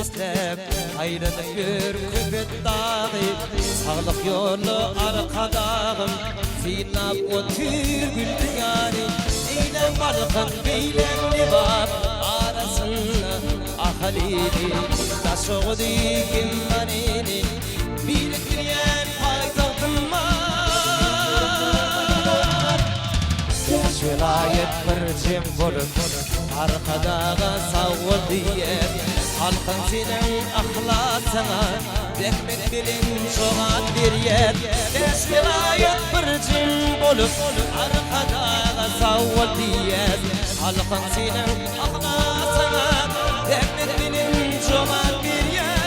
besläp, Aýlanyp ýör Köpetdagy. Saglyk ýoly Arkadagym, Synlap otyr gül diýary. Eýläň Balkan, beýläň Lebap, Arasynda Ahal ili. Daşoguzy hem Maryny, Birikdirýän paýtagtym bar. Bäş welaýat bir jem bolup, Arkadaga sag bol diýer. Halkyň seniň yhlasyňa Zähmet bilen jogap berýär. Bäş welaýat bir jem bolup, Arkadaga sag bol diýer. Halkyň seniň yhlasyňa Zähmet bilen jogap berýär.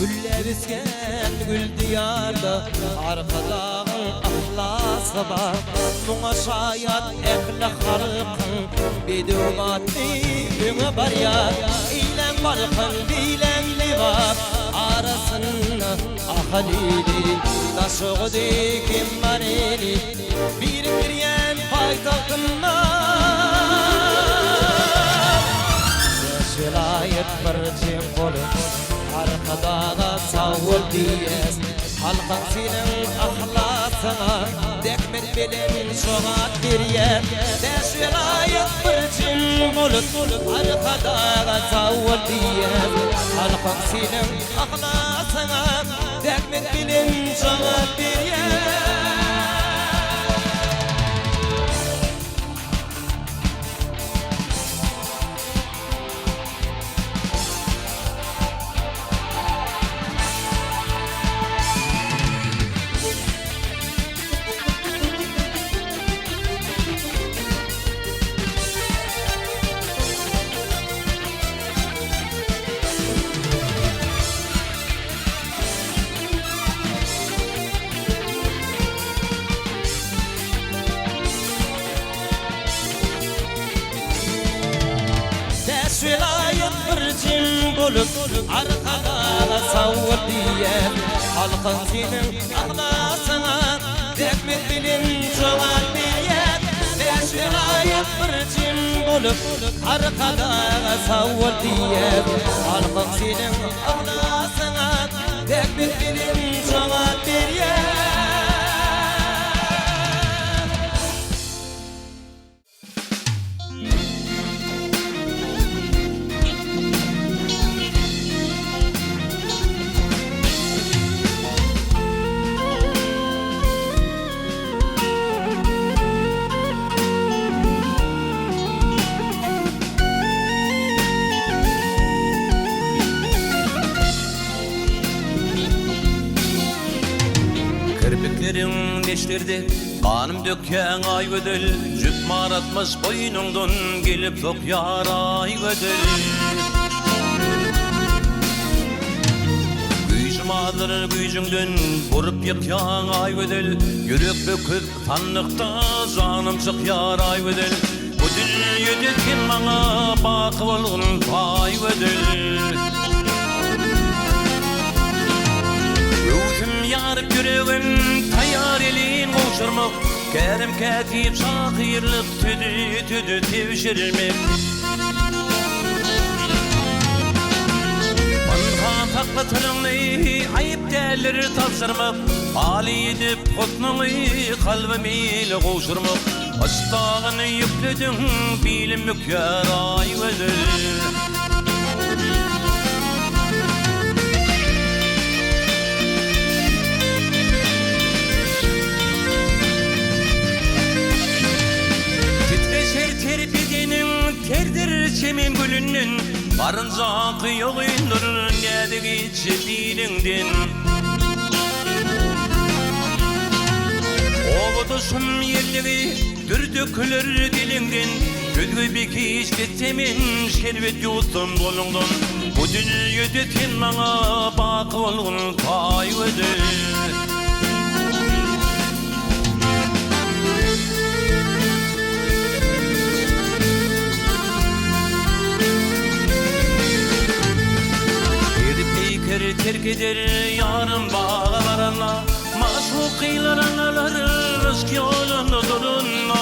Gülläp ösýän gül diýarda Arkadagyň yhlasy bar. Muňa şaýat ähli halkyň bedew batly öňe barýar. Eýläň Balkan, beýläň Lebap, arasynda Ahal ili, Daşoguzy hem Maryny birikdirýän paýtagtynda. Bäş welaýat bir jem bolup, Arkadaga sag bol diýýäs. Halkyň seniň yhlasyňa zähmet bilen jogap berýär. Bäş welaýat bir jem bolup, Arkadaga sag bol diýýäs. Halkyň seniň yhlasyňa zähmet bilen jogap berýär. Bäş welaýat bir jem bolup, Arkadaga sag bol diýýär. Halkyň seniň yhlasyňa zähmet bilen jogap berýär. Bäş welaýat bir jem bolup, Arkadaga sag bol diýýär. Halkyň seniň yhlasyňa zähmet bilen jogap berýär. Kirpikleriň neşterdi Ganym dökýäň Aýgözel, Jüp maratmyş boýnuňdan gelip sokýar Aýgözel. Güýjüm azdyr güýjüňden burup ýykýaň Aýgözel, Ýürek böküp sandykda janym çykýar Aýgözel. Bu dünýede sen maňa baky bolgun Aýgözel. Göwsüm ýaryp ýüregim taýýar elin gowşurmak, Kärim kätip şahyrlyk sözi söze tebşirmek. Pynhan sakla syryňy aýyp däldir tabşyrmak, Haly edip husnuňy kalbym ile gowşurmak. Yşk dagyny ýüklediň bilim bükýär Aýgözel. Titreşer ter bedeniň terdir çemen gülünden, Garynja gyýagyndyr näzik içi diliňden. Obadaşym ýelligi dür döküler diliňden, Gözge bekiş etse men şerbet ýuwutsam goluňdan. Bu dünýede sen maňa baky bolgun taý gözel. Bir peýker terk eder ýarym baga baranda, Maşukylar analar yşk ýolunda duranda.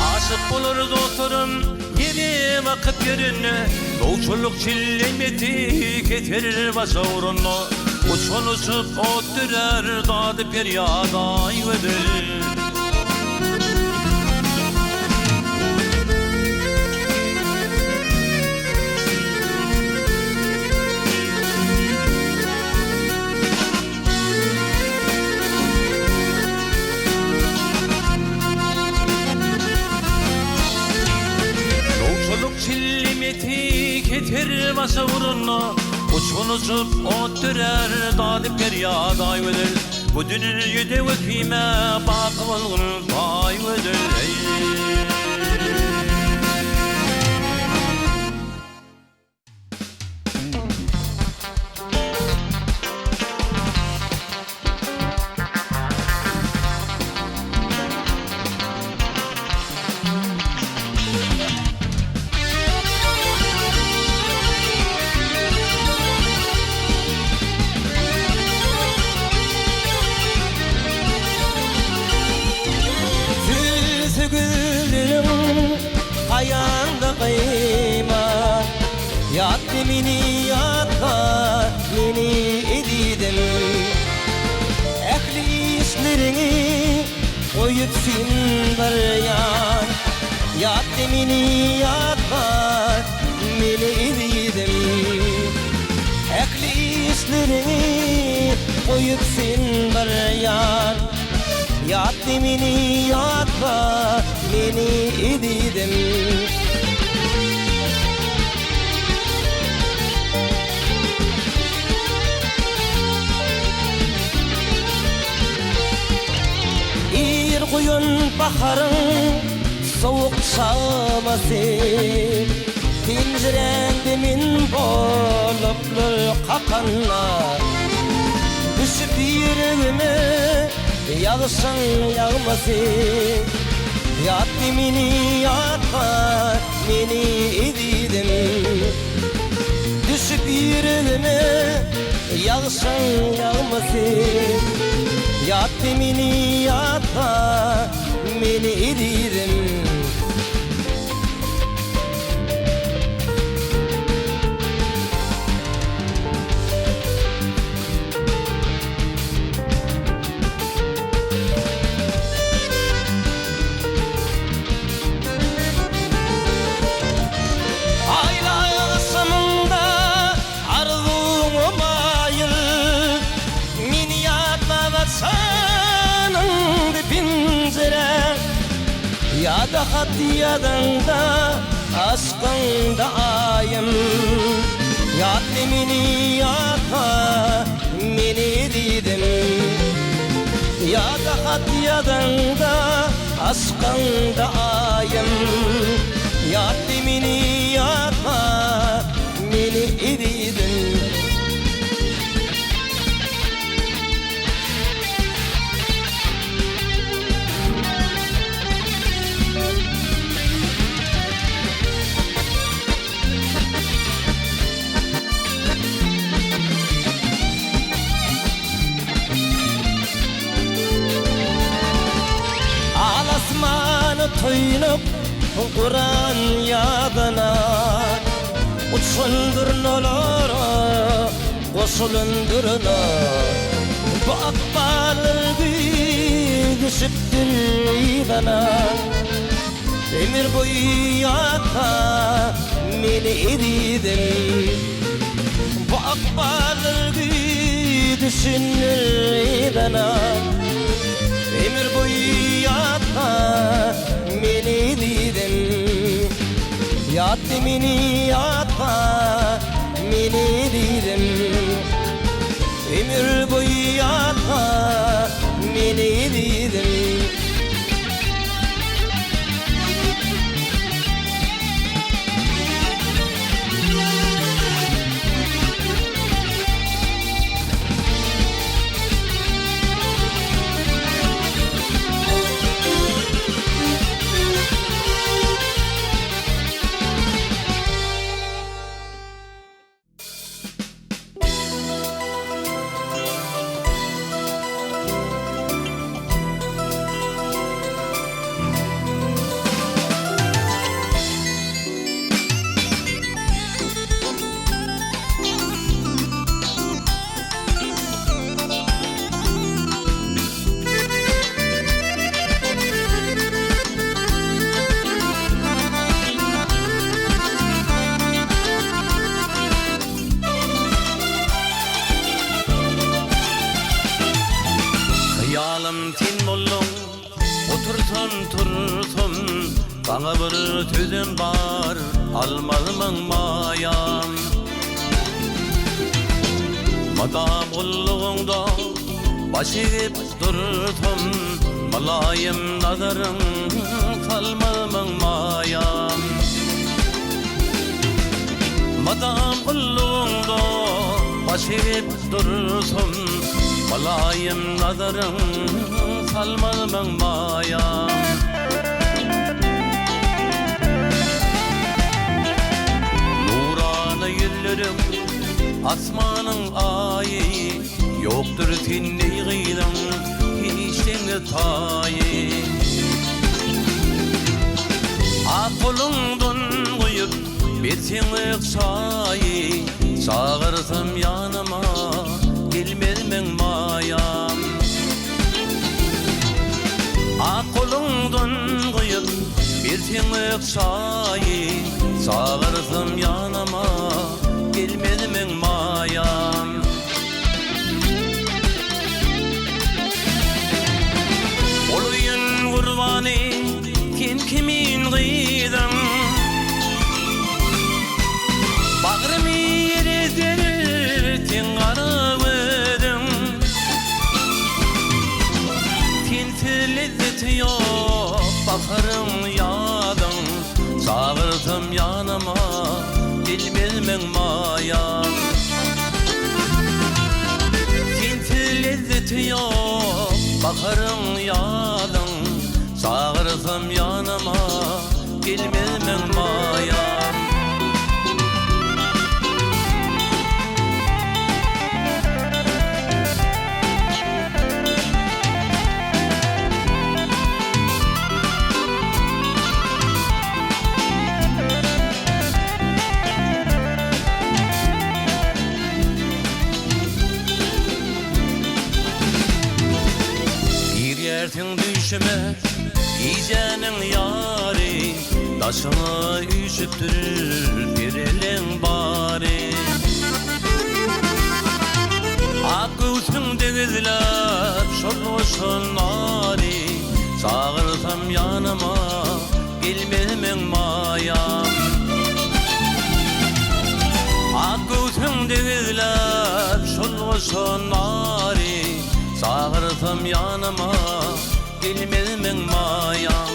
Aşyk bolar dostlarym ýere bakyp ýörende, Dowçulyk çillemeti keser başa uranda. Uçan uçup ot dörär dady-perýat aý gözel. Dowçulyk çillimeti keser başa uranda, Uçgun uçup ot dörär dady-perýat aý gözel. Bu dünýede wehime baky bolgun aý gözel eý. Zülfi gülleriň haýaňda gyýma, Ýatdy meni ýatla, meni ezizim. Ähli işleriňi goýup sen bir ýan, Ýatdy meni ýatla, meni ezizim. Ähli işleriňi goýup sen bir ýan, Ýatdy meni ýatla, meni ezizim. Ir guýan baharyň sowuk çagmasy, Penjiräňde men boluplar kakanda. Düşüp ýüregime ýagşyň ýagmasy, Ýatdy meni ýatla, meni ezizim. Düşüp ýüregime ýagşyň ýagmasy, Ýatdy meni ýatla, meni ezizim. Aýly agşamyňda arzuwyňa maýyl, Meni ýatlap açanyňda penjire, Ýa-da hat ýazaňda aşkyňda aýym. Ýatla meni ýatla meni ezizim. Ýa-da hat ýazaňda aşkyňda aýym. Ýatla meni ýatla meni ezizim. Al asmany toýnap guran ýazyna, Uçan durnalara goşulan durna. Bu ykballar güýzüşipdir yzyna. Ömür boýy ýatla meni ezizim. Bu ykballar güýzüşindir yzyna. Ömür boýy ýatla meni ezizim. Ýatla meni ýatla meni ezizim. Ömür boýy ýatla meni ezizim. Hyýalym sen bolduň, otursam tursam, Saňa bir sözüm bar, almazmyň maýam? Mydam gullugyňda baş egip dursam, Mylaýym nazaryň salmazmyň maýam? Mydam gullugyňda baş egip dursam, Mylaýym nazaryň salmazmyň maýam? Nurana ýüzleriň asmanyň aýy, Ýokdur sendeý gyzyň hiç deňi taýy. Ak goluňdan guýup berseň ak çaýy, Çagyrsam ýanyma gelmezmiň maýam? Ak goluňdan guýup berseň ak çaýy, Çagyrsam ýanyma gelmezmiň maýam? Bolaýyn gurbany sen kimin gyzyň, Bagrymy ýere serer seň gara gözüň. Sensiz lezzeti ýok baharyň ýazyň, Çagyrsam ýanyma gelmezmiň maýam? Sensiz lezzeti ýok baharyň ýazyň, Çagyrsam ýanyma gelmezmiň maýam? Girýärsiň düýşüme gijäniň ýary, Daşyňa üýşüpdir pereleň bary. Ak göwsüňde gizläp şol goşa nary, Çagyrsam ýanyma gelmezmiň maýam? Ak göwsüňde gizläp şol goşa nary, Çagyrsam ýanyma gelmezmiň maýam?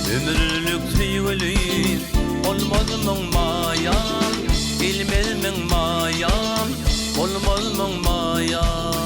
Ömürlik söýgüli bolmazmyň maýam? Gelmezmiň maýam, bolmazmyň maýam?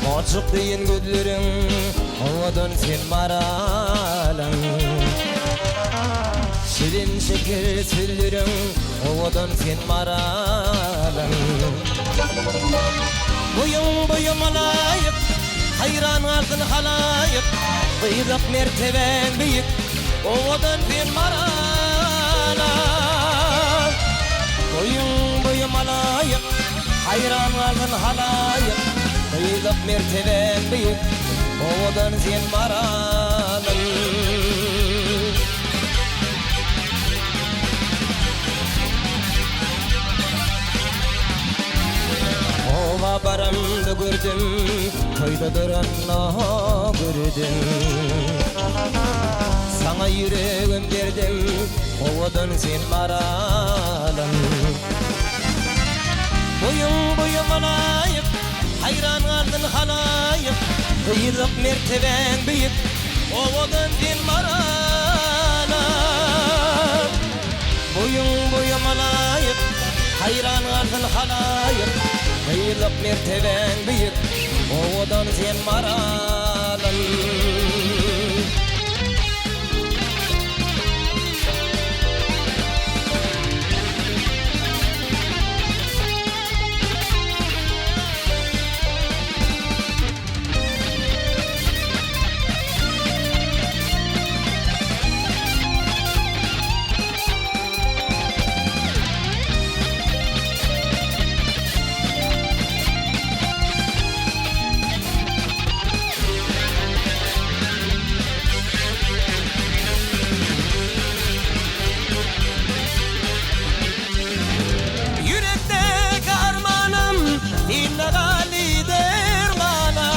Monjuk deýin gözleriň owadan sen maralyň. Şirin şeker sözleriň owadan sen maralyň. Boýuň boýuma laýyk, haýran galsyn halaýyk, Gyzlyk mertebäň beýik, owadan sen maralam. Boýuň boýuma laýyk, haýran galsyn halaýyk, Gyzlyk mertebäň beýik. Owadan sen maralym. Oba baramda gördüm, toýda duranda gördüm. Saňa ýüregim berdim, owadan sen maralym. Boýuň boýuma laýyk, haýran galdyn halaýyk, Gyýlyk mertebäň beýik, owadan sen maralym. Boýuň boýuma laýyk, haýran galdyn halaýyk, Gyýlyk mertebäň beýik, owadan sen maralym. Ýürekdäki armanym sende galdy dermanam.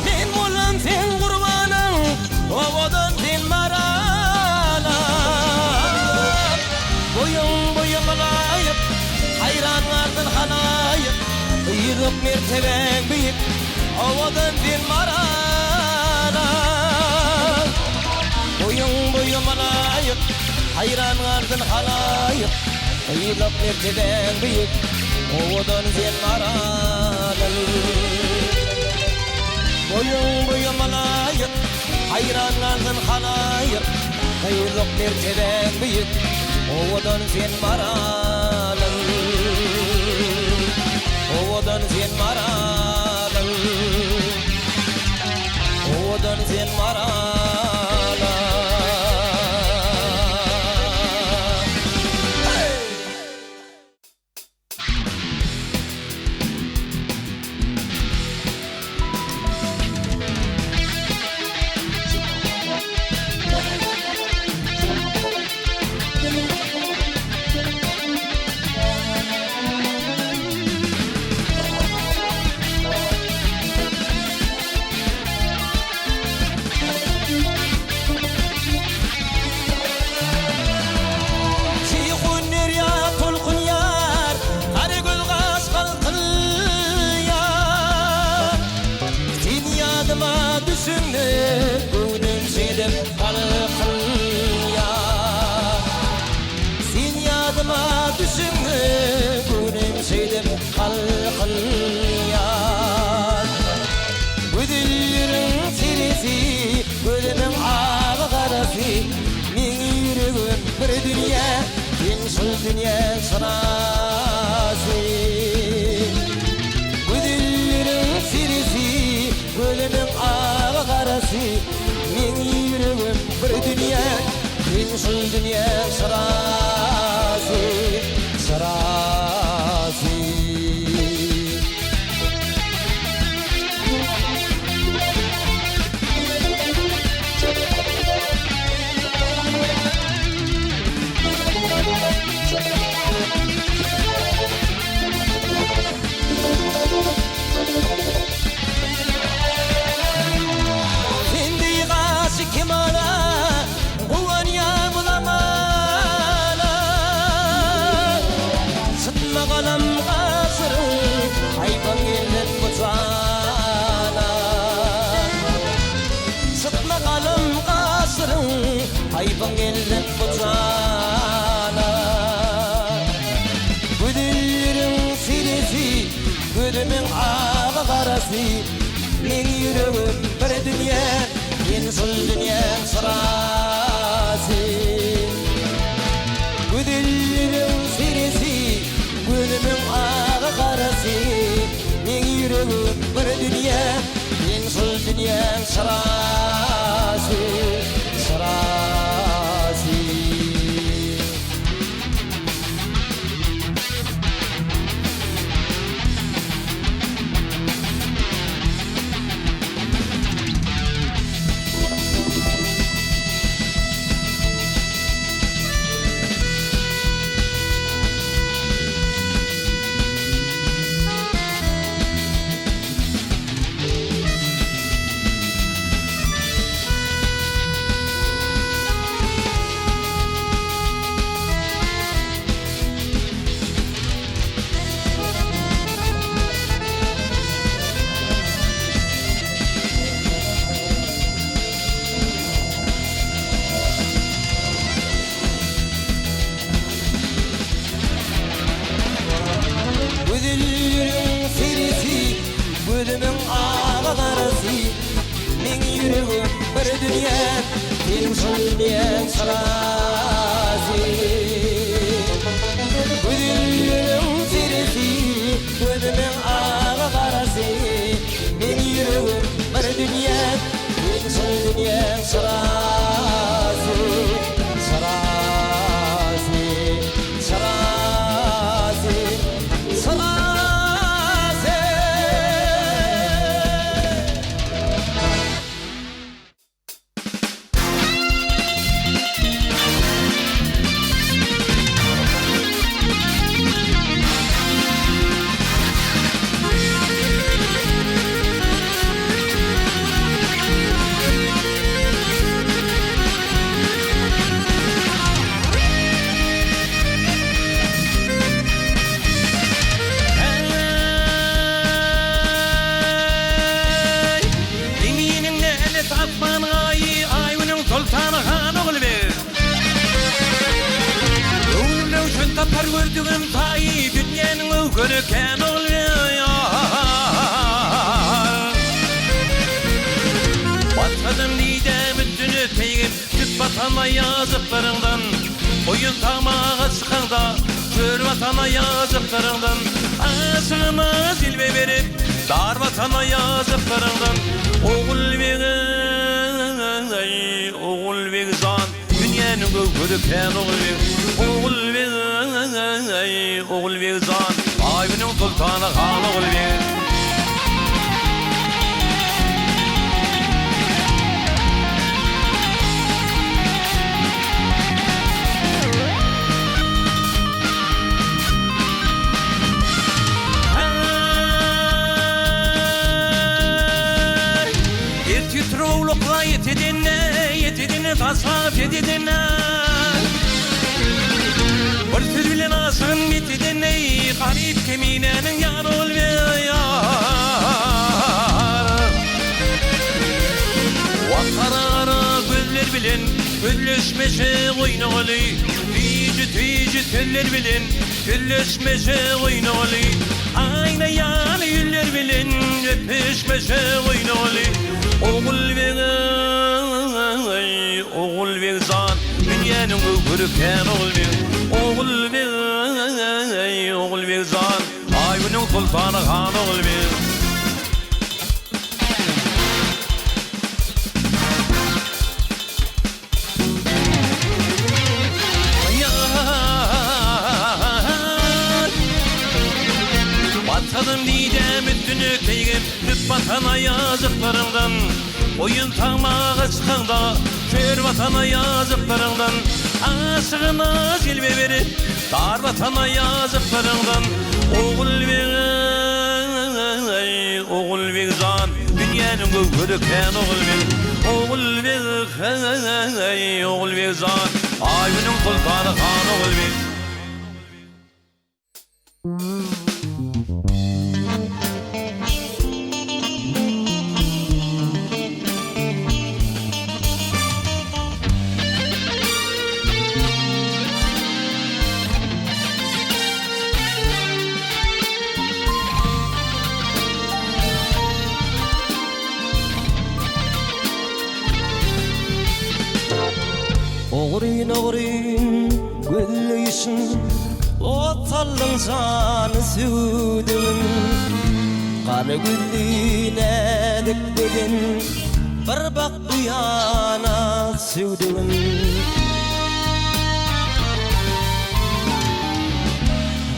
Men bolam seň gurbanyň, owadan sen maralam. Boýuň boýuma laýyk, haýran galdyn halaýyk, Gyýlyk mertebäň beýik, owadan sen maralam. Boýuň boýuma laýyk, haýran galdyn halaýyk, Gyýlyk mertebäň beýik, owadan sen maralym. Boýuň boýuma laýyk, haýran galdyn halaýyk, Gyýlyk mertebäň beýik, owadan sen maralym. Owadan sen maralym. Owadan sen maralym. Hey! Jeýhun derýa tolkunýar, Gara göz gaş galkynýar. Sen ýadyma düşeňde, Göwnüm şeýdip galkynýar. Sen ýadyma düşeňde, Göwnüm şeýdip galkynýar. Gözelleriň seresi, Gözümiň agy-garasy, Meň ýüregim bir dünýä, Sen şol dünýäň çyrasy. Gözelleriň seresi, Gözümiň agy-garasy, Meň ýüregim bir dünýä, Sen şol dünýäň çyrasy, çyrasy. Sen deý gaşy kemala, Guwanýan bu zamana. Çytma galam gaşyryň, Haýpyň gelsin bu jana. Çytma galam gaşyryň, Haýpyň gelsin bu jana. Gözelleriň seresi, Gözümiň agy-garasy, Meň ýüregim bir dünýä, Sen şol dünýäň çyrasy. Gözelleriň seresi, Gözümiň agy-garasy, Meň ýüregim bir dünýä, Sen şol dünýäň çyrasy, çyrasy. ýüregim bir dünýä, Seniň şol dünýäň çyrasy. Gözelleriň seresi, Gözümiň agy-garasy. Meň ýüregim bir dünýä, Seniň şol dünýäň çyrasy. Çyrasy, çyrasy, çyrasy. Eý, Zeminiň nälet asman aýy, Aý-Günüň soltany han ogly biz. Göwnüm röwşen tapar gördügim saýy, Dünýäniň öwgeri kän ogly biz. Batgadym didäm üstüne peýgim, Tüp batan aýajyklaryňdan. Goýun sagmaga çykaňda, Kör batan aýajyklaryňdan. Aşygyma jilwe berip, Dar batan aýajyklaryňdan. Ogulbeg-eý, Ogulbeg jan, Dünýäniň göwheri kän Ogulbeg. Ogulbeg-eý, Ogulbeg jan, Aý-Günüň soltany han Ogulbeg. Ertir turowlukla ýetedende, ýetedende taşlap ýetedende. Bir söz bilen aşygyn ýetedende, garyp keminäniň ýary ol ýar. Wah gara-gara gözler bilen Gözleşmeşe goýnagaly, Süýji-süýji sözler bilen Sözleşmeşe goýnagaly, Aýna ýaly ýüzler bilen Öpüşmeşe goýnagaly. Ogulbeg-eý, Ogulbeg jan, Dünýäniň göwheri kän Ogulbeg. Ogulbeg-eý, Ogulbeg jan, Aý-Günüň soltany han Ogulbeg. Batalym didäm üstüne keýgim Tüp batan aýajyklaryňdan Goýun sagmaga çykaňda Kör batan aýajyklaryňdan Aşygyna jilwe berip Dar batan aýajyklaryňdan Ogulbeg-eý, Ogulbeg jan Dünýäniň göwheri kän Ogulbeg Ogulbeg-eý, Ogulbeg jan Aý-Günüň soltany han Ogulbeg. Ogryn-ogryn gözleýşiň, Ot saldyň jany söwdügim. Gara gözli näzik beden, Bir bak bu ýana söwdügim.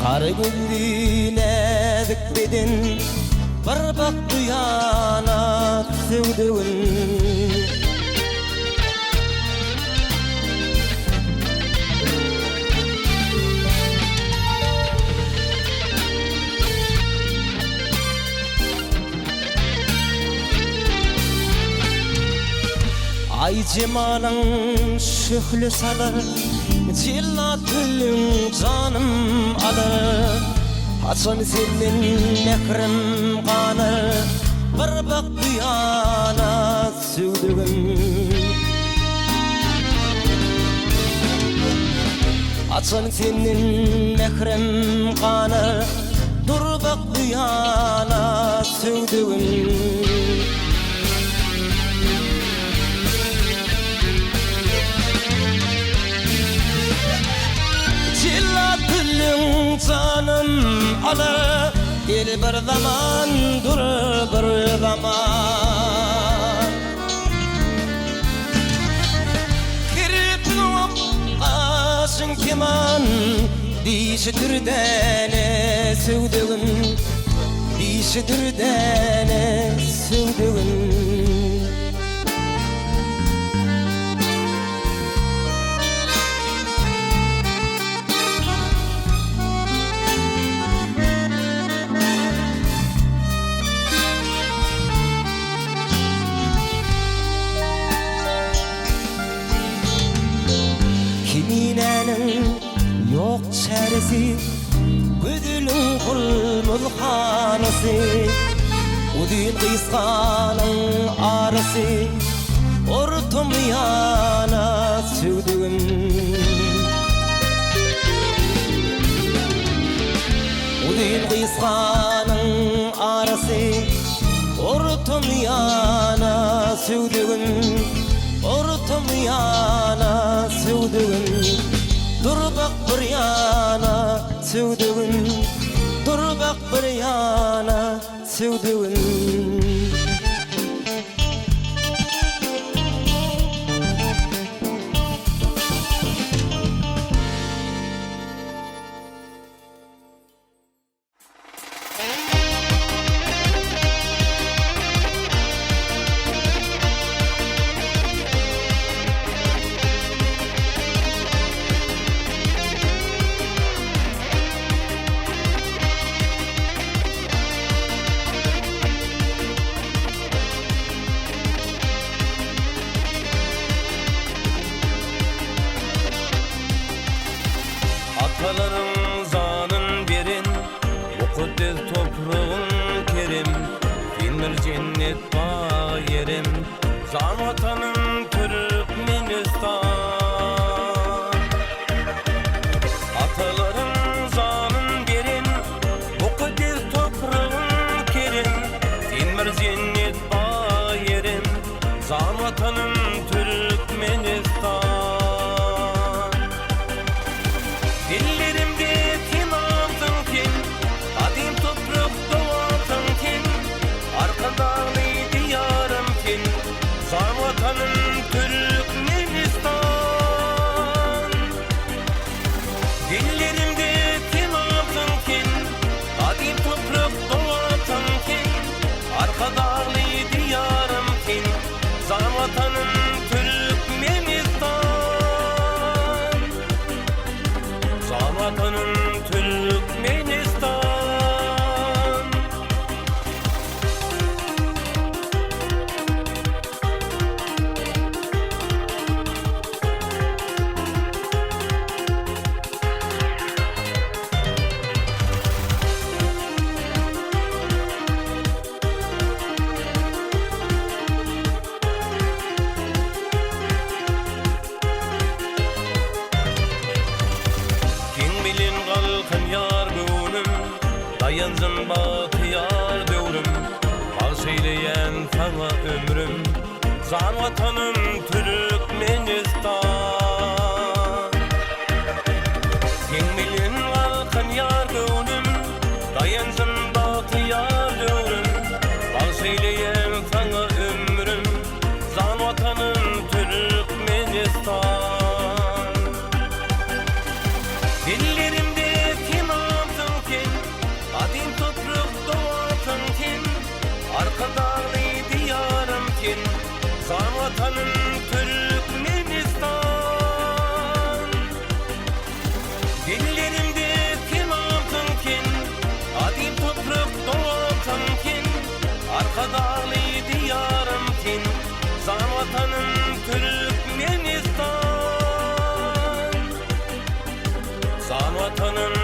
Gara gözli näzik beden, Bir bak bu ýana söwdügim. Aý jemalyň şöhle salar, Jellat gülüň janym alar. Haçan senden mährim ganar, Bir bak bu ýana söwdügim. Haçan senden mährem ganar, Dur bak bu ýana söwdügim. Gözelligiň janym alar, Gel bir zaman, dur bir zaman. Kirpigiň gaşyň keman, Dişi dürdäne söwdügim, Dişi dürdäne söwdügim. Keminäniň ýok çäresi, Gözeliň gulmuz hanasy, Uzyn gysganyň arasy, Ortam ýana söwdügim. Uzyn gysganyň arasy, Ortam ýana söwdügim. Ortam ýana söwdügim. Dur bak bir ýana söwdügim. Dur bak bir ýana söwdügim. Atalaryň janyn beren mukaddes topragyň kerem, Sen bir jennet bagy ýerem, jan Watanym Türkmenistan. Atalaryň janyn beren mukaddes topragyň kerem, Sen bir jennet bagy ýerem, jan Watanym Türkmenistan. Dillerimde senamsyň sen, Gadym toprak dogansyň sen, Arkadagly Diýarym sen, Jan Watanym Türkmenistan. Dillerimde senamsyň sen, Gadym toprak dogansyň sen, Arkadagly Diýarym sen, Jan Watanym Türkmenistan. Jan Watanym Türkmenistan. Seň bilen galkynýar göwnüm, Daýanjym bagtyýar döwrüm, Bagş eýleýän saňa ömrüm, Jan Watanym Türkmenistan. Seň bilen galkynýar göwnüm, Daýanjym bagtyýar döwrüm, Bagş eýleýän saňa ömrüm, Jan Watanym Türkmenistan. Dillerimde senamsyň sen, Gadym toprak dogansyň sen, Arkadagly Diýarym sen, Jan Watanym Türkmenistan. Dillerimde senamsyň sen, Gadym toprak dogansyň sen, Arkadagly Diýarym sen, Jan Watanym Türkmenistan. Jan Watanym.